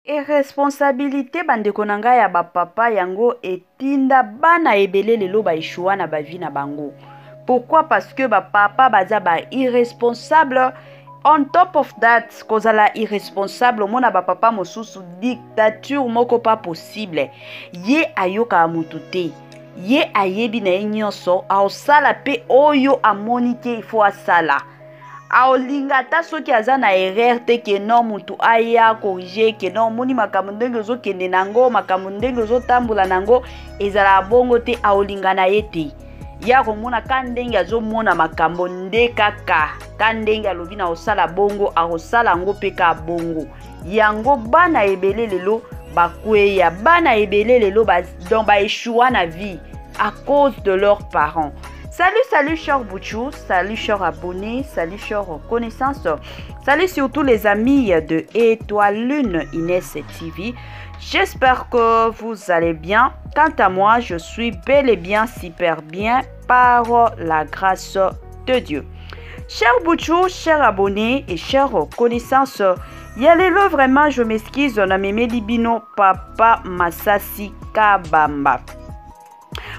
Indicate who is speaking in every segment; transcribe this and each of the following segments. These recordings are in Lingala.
Speaker 1: Irresponsabilite bandeko na ngai ya ba papa yango etinda bana ebele lelo ba echoua na ba vie na bango. Pourquoi? Parce que ba papa baza ba irresponsable. On top of that, kozala irresponsable, omona ba papa mosusu dictature moko pas possible. Ye ayokaka mutu te. Ye ayebi na ye nyonso, aosala pe oyo amoni te il faut asala. Aolinga ata soki aza na erreur te ke non mutu aya corrige ke non omoni makambo ndenge ozokende na yango, makambo ndenge ozotambola na yango ezalaka bongo te, aolinga na ye te. Ye akomona ka ndenge azomona makambo nde kaka ka ndenge alobi na kosala bongo, akosala yango mpe ka bongo. Yango bana ebele lelo bakweya, bana ebele lelo ba, donc ba échoua na vie à cause de leurs parents. Salut, salut, cher Bouchou, salut, cher abonné, salut, cher connaissance, salut surtout les amis de Étoile Lune Inès TV. J'espère que vous allez bien. Quant à moi, je suis bel et bien super bien par la grâce de Dieu. Cher Bouchou, cher abonné et cher connaissance, yalelo vraiment je m'excuse, na memeli bino papa Masasi Kabamba.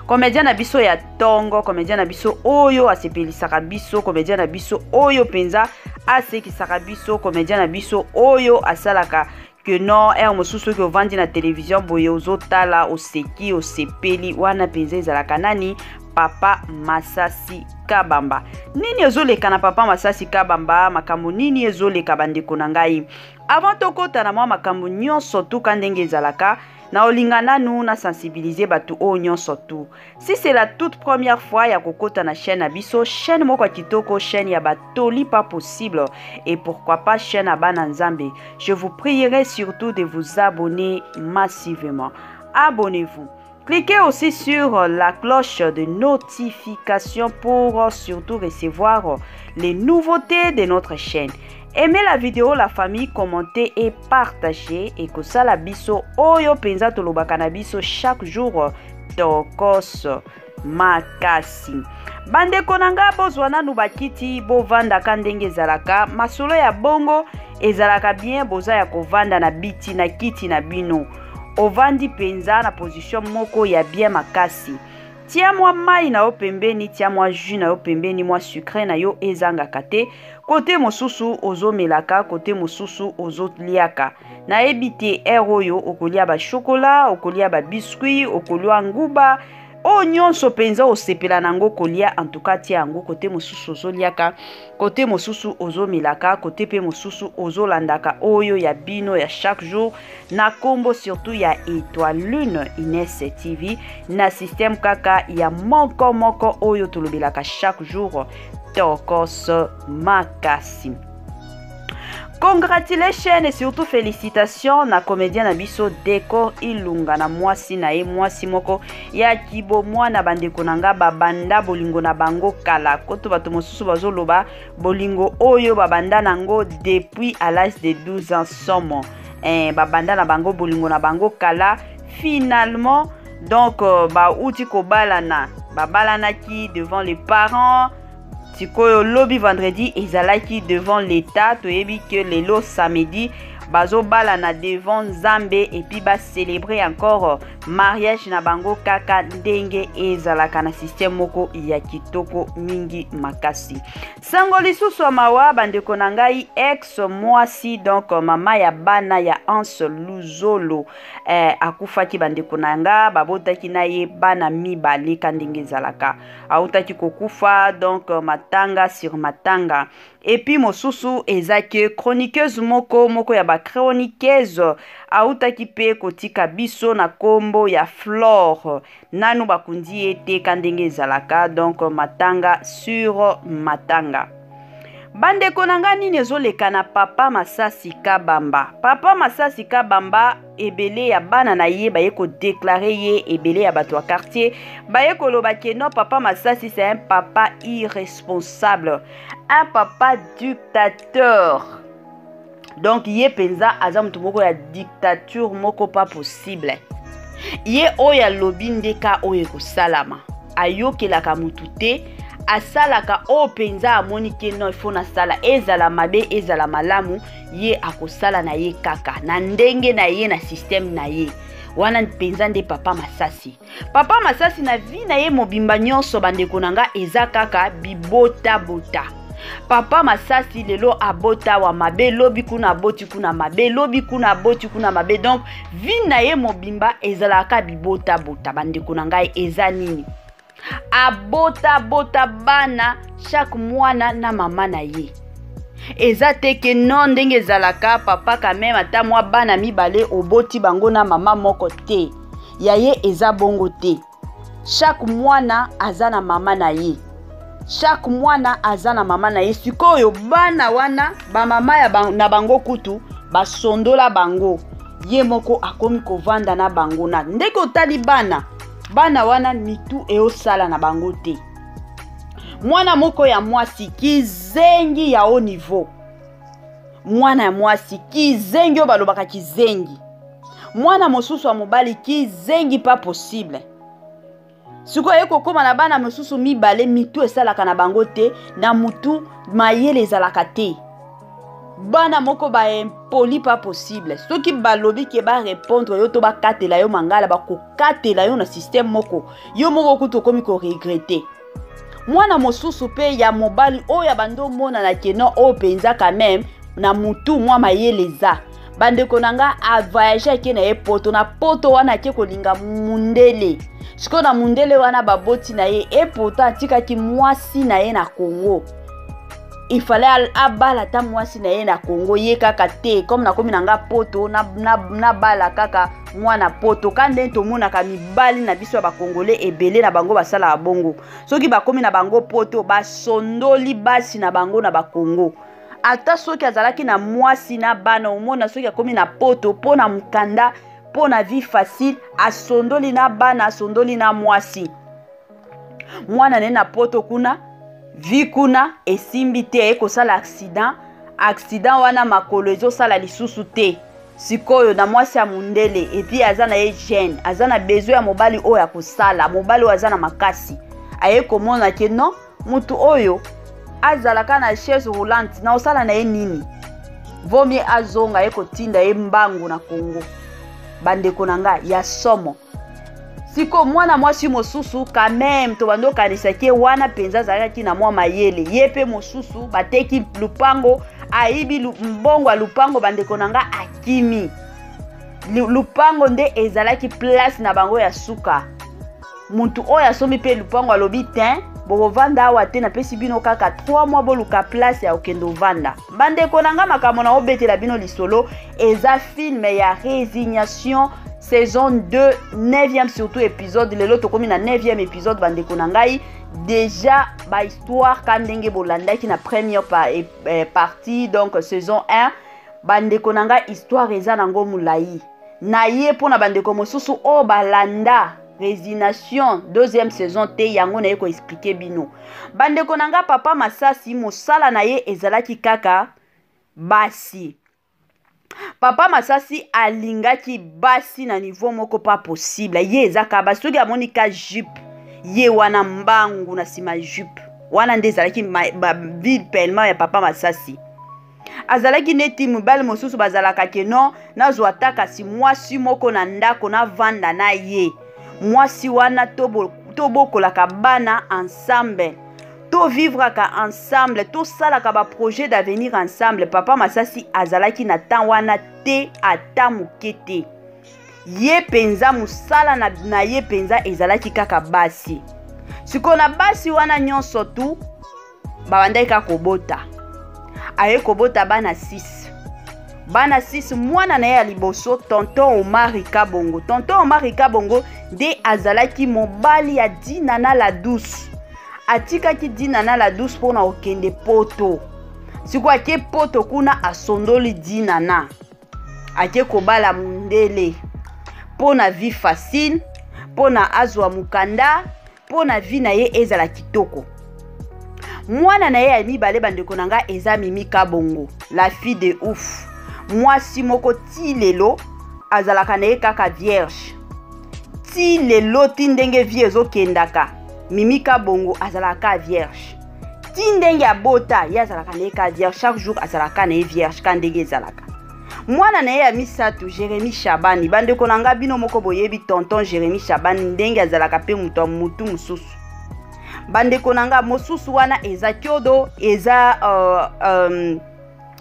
Speaker 1: Comédien na biso ya tongo, comédien na biso oyo asepelisaka biso, comédien na biso oyo penza asekisaka biso, comédien na biso oyo asalaka que non, heure mosusu soki ovandi na télévision boye ozotala oseki osepeli, wana penza ezalaka nani? Papa Masasi Kabamba. Nini ezoleka na Papa Masasi Kabamba? Makambo nini ezoleka bandeko na ngai? Avant tokota na mwa makambo nyonso tuka ndenge ezalaka, na olinga nanu na sensibiliser bato oyo nyonso tu. Si c'est la toute première fois ya kokota na chaîne na biso, chaîne moko ya kitoko, chaîne ya batoli pas possible et pourquoi pas chaîne ya bana Nzambe, je vous prierai surtout de vous abonner massivement. Abonnez-vous. Cliquez aussi sur la cloche de notification pour surtout recevoir les nouveautés de notre chaîne. Aimez la vidéo, la famille, commentez et partagez. Et que ça la biso oyo penza tolobaka na biso chaque jour tokos makasi. Bandeko na nga bozwa nanu bakiti bovandaka ndenge ezalaka, masolo ya bongo ezalaka bien, boza ya kovanda na biti na kiti na bino. Ovandi penza na position moko ya bien makasi. Tia mwa mai na yo pembeni, tia mwa jus na yo pembeni, mwa sucré na yo ezangaka te. Kote mosusu ozomelaka, kote mosusu ozoliaka. Nayebi te heure oyo okolia ba chocolat, okolia ba biscuit, okolia nguba, oyo nyonso penza osepela nango kolia, en tout cas tia yango kote mosusu ozoliaka, kote mosusu ozomelaka, kote pe mosusu ozolandaka oyo ya bino ya chaque jour na kombo surtout ya Étoile Lune Inès TV na système kaka ya moko moko oyo tolobelaka chaque jour tokos makasi. Congratulations et surtout félicitations na comédien na biso Décor Ilunga na mwasi na ye, mwasi moko ya kibo mwana bandeko na nga babanda bolingo na bango kala. Koto bato mosusu bazoloba bolingo oyo babanda nango depuis à l'âge de 12 ans somo. Babanda na bango bolingo na bango kala, finalement donc bauti kobalana, babalanaki devant les parents. Sikoyo lobi vendredi ezalaki devant l'état, toyebi que lelo samedi bazobalana devant Nzambe et puis ba célébrer encore mariage na bango kaka ndenge ezalaka na système moko ya kitoko mingi makasi. Sango lisusu ya mawa bandeko na ngai, ex mwasi donc mama ya bana ya Anse Luzolo akufaki bandeko na nga, babotaki na ye bana mibale ka ndenge ezalaka. Autaki kokufa donc matanga sur matanga. Et puis mosusu eza ke chroniqueuse moko moko ya ba chroniqueuse autaki pe kotika biso na kombo ya Flore. Nanu bakundi ye te ka ndenge ezalaka, donc matanga sur matanga. Bandeko na nga, nini ezoleka na Papa Masasi Kabamba? Papa Masasi Kabamba ebele ya bana na ye baye ko déclarer ye, ebele ya bato ya quartier baye koloba ke non, Papa Masasi c'est un papa irresponsable, un papa dictateur. Donc ye penza aza mutu moko ya dictature moko pas possible. Ye oyo alobi ndeka oyo ekosalama, ayokelaka mutu te, Asalaka oyo mpenza amoni ke non, ifo nasala, ezala mabe ezala malamu, ye akosala na ye kaka na ndenge na ye, na systeme na ye. Wana mpenza nde Papa Masasi. Papa Masasi na vie na ye mobimba nyonso, bandeko na nga, eza kaka bibotabota. Papa Masasi lelo abota wa mabe, lobi kuna aboti kuna mabe, lobi kuna aboti kuna mabe. Donc vie na ye mobimba ezalaka bibotabota. Bandeko na ngai, eza nini? Abotabota bana, chaque mwana na mama na ye. Eza te ke non, ndenge ezalaka papa quand même, ata mwa bana mibale oboti bango na mama moko te. Ya ye eza bongo te. Chaque mwana aza na mama na ye, chaque mwana aza na mama na ye. Sikoyo bana wana, bamama ya ba, na bango kutu basondola bango, ye moko akomi kovanda na bango. Na ndenge otali bana, bana wana mitu eosala na bango te. Mwana moko ya mwasi kizengi ya haut niveau, mwana ya mwasi kizengi oyo balobaka kizengi, mwana mosusu ya mobali kizengi pas possible. Sikoyo aye kokóma na bana mosusu mibale, mitu esalaka na bango te, na mutu mayele ezalaka te. Bana moko baimpolis pas possible. Soki balobi ke barépondre yo to bakatela yo mangala, bakokatela yo na système moko, yo moko kutu okomi koregretter. Mwana mosusu mpe ya mobali oyo abandi omonana ke non, oyo mpenza quand même na mutu mwa mayele eza. Bandeko na nga, avoyage, ake na ye Poto. Na Poto wana ake kolinga mundele. Sikoyo na mundele wana baboti na ye, e pourtant atikaki mwasi na ye na Congo. Il fallait abala ata mwasi na ye na Congo. Ye kaka te, comme nakomi na nga Poto, nabala na kaka mwana Poto. Ka nde tomonaka mibali na biso ya Bakongole, ebele na bango basalaka bongo. Soki bakomi na bango Poto, basondoli basi na bango na Bakongo. Ata soki azalaki na mwasi na bana, omona soki akomi na Poto, mpo na mokanda, mpo na vie facile, asondoli na bana, asondoli na mwasi. Mwana na ye na Poto kuna, vie kuna esimbi te, aye kosala accident. Accident wana, makolo ezosala lisusu te. Sikoyo na mwasi ya mondele, et puis aza na ye jeune, aza na besoin ya mobali oyo akosala, mobali oyo aza na makasi. Aye komona ke non, motu oyo azalaka na chaise roulante, na osala na ye nini? Vomie azonga, ye kotinda ye mbangu na Congo. Bandeko na ngai, ya somo. Siko mwana mwasi mosusu quand même tobandi okanisaki ye wana mpenza azalaki na mwa mayele. Ye mpe mosusu bateki lupango, ayibi mbongo ya lupango. Bandeko na nga, akimi lupango nde ezalaki place na bango ya suka. Mutu oyo asombi mpe lupango alobi te, bokovanda awa te, napesi bino kaka 3 mois, boluka place ya kokende ovanda. Bandeko na nga, makambo na obetela bino lisolo eza film ya Résignation, saison 2, 9e surtout épisode. Lelo tokomi na 9e épisode. Bandeko na ngai, déjà bahistoire ka ndenge bolandaki na première partie, donc saison 1. Bandeko na ngai, histoire eza nango molai na ye. Mpo na bandeko mosusu oyo balanda Résignation deuxième saison te, yango naye koexpliquer bino. Bandeko na nga, Papa Masasi mosala na ye ezalaki kaka basi. Papa Masasi alingaki basi na niveau moko pas possible. Ye eza kaka basi. Soki amoni ka jupe, ye wana mbangu na nsima jupe wana. Nde ezalaki vie pellement ya Papa Masasi. Azalaki neti mibali mosusu bazalaka ke non, nazwa ata kasi mwasi moko na ndako, navanda na ye, mwasi wana tobokolaka bana ensemble, tovivraka ensemble, tosalaka baprojet d'avenir ensemble. Papa Masasi azalaki na temps wana te, ata moke te. Ye mpenza mosala na ye mpenza ezalaki kaka basi. Sikoyo na basi wana nyonso tu babandaki kaka kobota. Aye kobota bana 6, bana 6. Mwana na ye ya liboso, tonton Omari Kabongo. Tonton Omari Kabongo nde azalaki mobali ya Dinana la Douce. Atikaki Dinana la Douce mpona kokende Poto. Sikoyo ake Poto kuna, asondoli Dinana, ake kobala mundele mpo na vie facile, mpo na azwa mokanda, mpo na vie na ye ezala kitoko. Mwana na ye ya mibale, bandeko na nga, eza Mimi Kabongo, la fille de ouf. Mwasi moko ti lelo azalaka na ye kaka vierge. Ti lelo, ti ndenge vie ezokendaka, Mimi Kabongo azalaka vierge. Ti ndenge abota, ye azalaka na ye ka vierge, chaque jour azalaka na ye vierge ka ndenge ezalaka. Mwana na ye ya misato Jérémie Shabani, bandeko na nga bino moko boyebi tonton Jérémie Shabani ndenge azalaka pe moto ya mutu mosusu. Bandeko na nga mosusu wana eza Kyodo, eza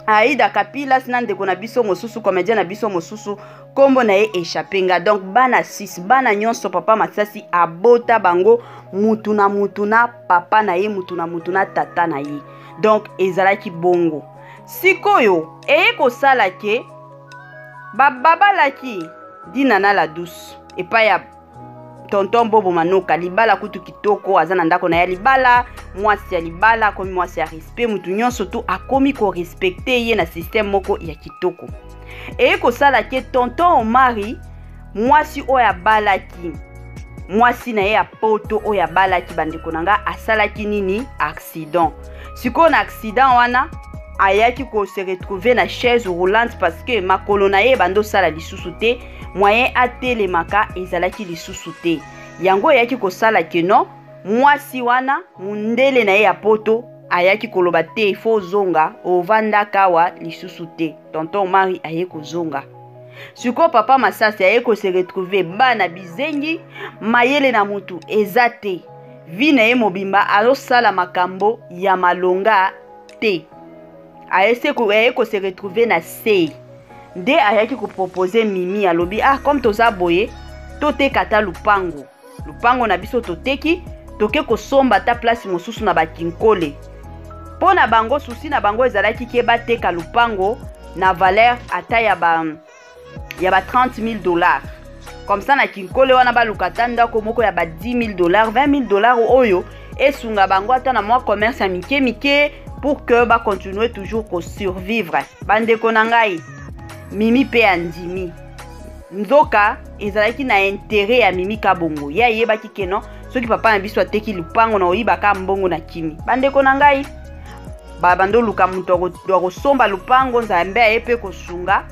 Speaker 1: Aida Kapilas na ndeko na biso mosusu, comédien na biso mosusu, kombo na ye échappé nga. Donc bana 6, bana nyonso papa Masasi abota bango mutu na mutu na papa na ye, mutu na mutu na tata na ye. Donc ezalaki bongo. Sikoyo eye kosala ke babalaki Dinana la douce epai ya tonton Bobo Manoka, libala kutu kitoko, aza na ndako na ya libala, mwasi ya libala, akomi mwasi ya respect, mutu nyonso tu akomi ko respecter ye na système moko ya kitoko. Eye kosala ke tonton Omari, mwasi oyo abalaki, mwasi na ye ya poto oyo abalaki, bandeko na nga, asalaki nini? Accident. Sikoyo na accident wana ayaki ko se retrouver na chaise roulante parce que makolo na ye ebandi osala lisusu te, moyen atelemaka ezalaki lisusu te. Yango eyaki kosala ke non, mwasi wana mundele na ye ya poto ayaki koloba te, il faut ozonga, ovandaka awa lisusu te. Tonton Omari aye kozonga. Sikoyo papa Masasi aye ko se retrouver bana bizengi, mayele na mutu eza te, vie na ye mobimba azosala makambo ya malonga te. Aye ko se retrouver na se nde ayaki kopropose Mimi, alobi ah, comme toza boye toteka ata lupango, lupango na biso toteki, toke kosomba ata place mosusu na bakinkole. Mpo na bango susi na bango ezalaki ke bateka lupango na valeur ata ya ba 30 000 $, comme ça na kinkole wana baluka ata ndako moko ya ba 10 000 $, 20 000 $ oyo esunga bango ata na mwa commerce ya mike mike pour que bacontinue toujours kosurvivre. Bandeko na ngai, Mimi mpe andimi. Nzoka ezalaki na intérêt ya Mimi Kabongo, ye ayebaki ke non, soki papa na biso ateki lupango na oyibaka mbongo na kimi. Bandeko na ngai, babanda oluka moto ya kosomba lupango, Nzambe aye mpe kosunga,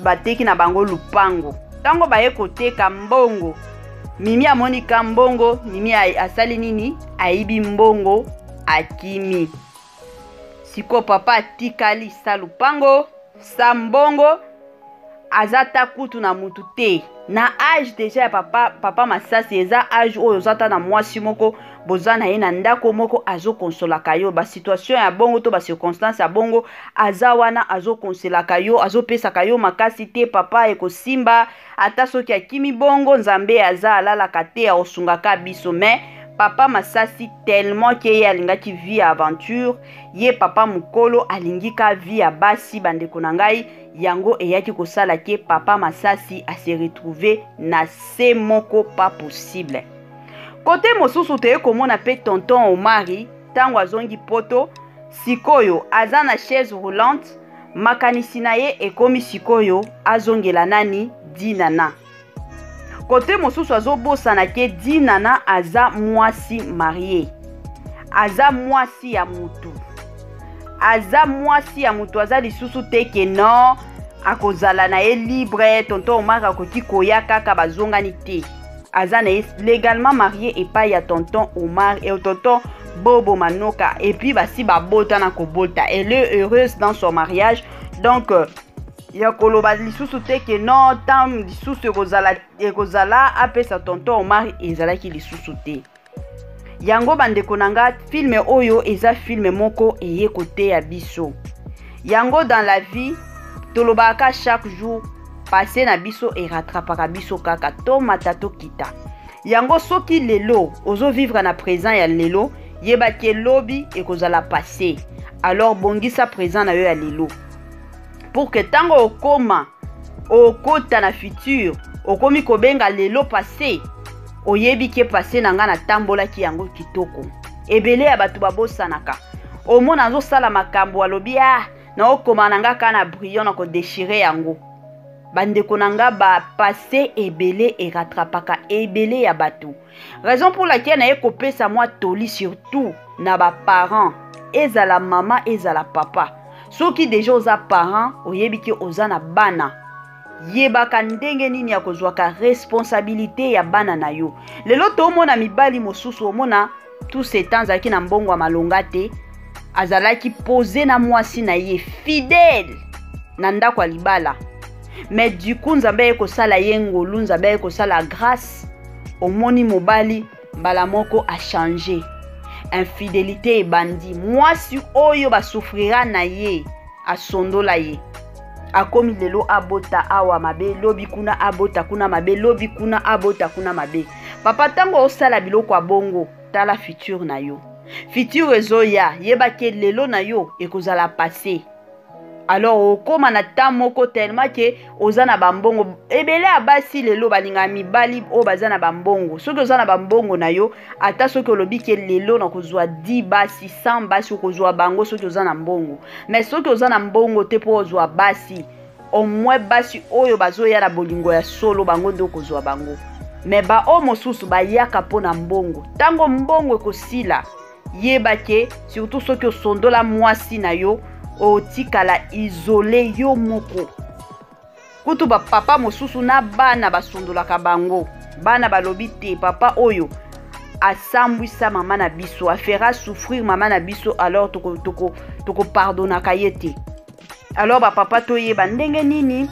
Speaker 1: bateki na bango lupango. Ntango baye koteka mbongo, Mimi amonika mbongo, Mimi asali nini? Ayibi mbongo, akimi. Sikoyo papa atikali sa lupango, sa mbongo, aza ta kutu na mutu te. Na age deja ya papa, papa Masasi eza age oyo oza ta na mwasi moko boza na ye na ndako moko azokonsolaka yo, ba situation ya bongo to ba circonstance ya bongo, aza wana azokonsolaka yo, azopesaka yo makasi te, papa ekosimba ata soki akimi bongo, Nzambe aza alalaka te, aosungaka biso. Mais papa Masasi, tellement ke ye alingaki vie ya aventure, ye papa mokolo alingi ka vie ya basi, bandeko na ngai, yango eyaki kosala ke papa Masasi ase retrouver na se moko pas possible. Kote mosusu toye komona mpe tonton Omari ntango azongi poto, sikoyo aza na chaise roulante, makanisi na ye ekomi sikoyo azongela nani? Dinana. Kote mosusu azobosana ke Dinana aza mwasi marie, aza mwasi ya mutu, aza mwasi ya mutu, aza lisusu te ke non, akozala na ye libre, tonton Omar akoki koya kaka bazongani te. Aza na ye légalement marié epai ya tonton Omar et tonton Bobo Manoka, et puis basi babota na kobota, elle est heureuse dans son mariage. Donc ya koloba lisusu te ke non, tam lisusu ekozala, ekozala apesa tonton Omar ezalaki lisusu te. Yango bandeko na nga, film oyo eza film moko eye koteya biso yango dans la vie. Tolobaka chaque jour, passé na biso erattrapaka biso kaka, tomata tokita. Yango soki lelo ozovivre na présent ya lelo, yebaki elobi ekozala passé. Alors bongisa présent na yo ya lelo pour que ntango okoma okota na futur, okomi kobenga lelo passé, oyebi ke passé na nga natambolaki yango kitoko. Ebele ya bato babosanaka, omona azosala makambo, alobi ah, naokoma na nga kaka na brillant na kodéchirer yango. Bandeko na nga, bapassé ebele erattrapaka ebele ya bato, raison pour laquelle naye kopesa mwa toli surtout na baparent, ezala mama, ezala papa. Soki deja oza parent, oyebi ke oza na bana, yebaka ndenge nini ya kozwaka responsabilité ya bana na yo. Lelo tomona mibali mosusu, omona Tout ce temps azalaki na mbongo ya malonga te, azalaki pose na mwasi na ye fidèle na ndako ya libala. Mais du coup Nzambe aye kosala ye ngolu, Nzambe aye kosala grâce, omoni mobali mbala moko a changer, infidelité ebandi. Mwasi oyo basouffrira na ye asondola ye, akomi lelo abota awa mabe, lobi kuna abota kuna mabe, lobi kuna abota kuna mabe. Papa, ntango osala biloko ya bongo, tala futur na yo, futur ezoya, yeba ke lelo na yo ekozala passé. Alors okóma na temps moko tellement ke oza na bambongo ebele ya basi lelo balingaka mibali oyo baza na bambongo. Soki oza na bambongo na yo, ata soki olobi ke lelo nakozwa 10 basi, 100 basi, okozwa bango soki oza na mbongo. Mais soki oza na mbongo te mpo ozwa basi, au moins basi oyo bazoya na bolingo ya solo, bango nde okozwa bango. Mais baoyo mosusu bayaka mpo na mbongo, ntango mbongo ekosila, yeba ke surtout soki osondola mwasi na yo, otikala isole yo moko. Kutu bapapa mosusu na bana basondolaka bango, bana balobi te papa oyo asambwisa mama na biso, afera souffrir mama na biso, alors tokopardonaka ye te. Alors bapapa, toyeba ndenge nini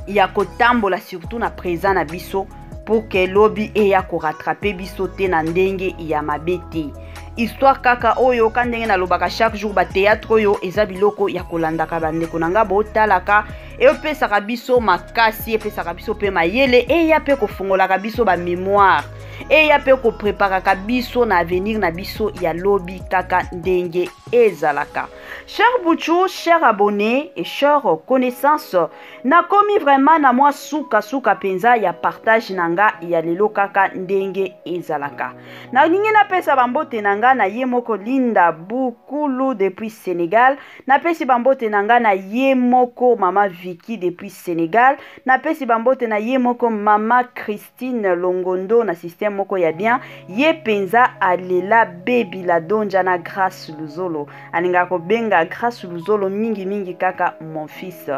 Speaker 1: ya kotambola surtout na présent na biso pour ke lobi eya korattraper biso te na ndenge ya mabe te. Histoire kaka oyo ka ndenge nalobaka chaque jour, bathéâtre oyo eza biloko ya kolandaka. Bandeko na nga botalaka, epesaka biso makasi, epesaka biso mpe mayele, eya mpe kofungolaka biso bamémoire, eya mpe kopreparaka biso na avenir na biso ya lobi kaka ndenge ezalaka. Cher Bouchou, cher abonné et cher connaissance, nakomi vraiment na mwa suka-suka mpenza ya partage na nga ya lelo kaka ndenge ezalaka. Nalingi napesa bambote na nga na ye moko Linda Bukulu depuis Sénégal, napesi bambote na nga na ye moko mama Vicky depuis Sénégal, napesi bambote na ye moko mama Christine Longondo na système moko ya bien. Ye mpenza alela Bebi la Donja na Grâce Luzolo, alingaka kobenga Grâce Luzolo mingimingi kaka mon fils.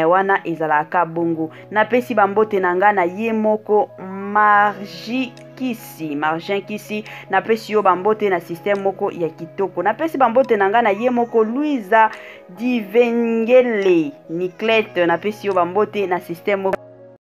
Speaker 1: Wana ezalaka bongo. Napesi bambote na nga na ye moko Margi Kisi, Margin Kisi, napesi yo bambote na système moko ya kitoko. Napesi bambote na nga na ye moko Louisa Divengele Niclete, napesi yo bambote na système moko.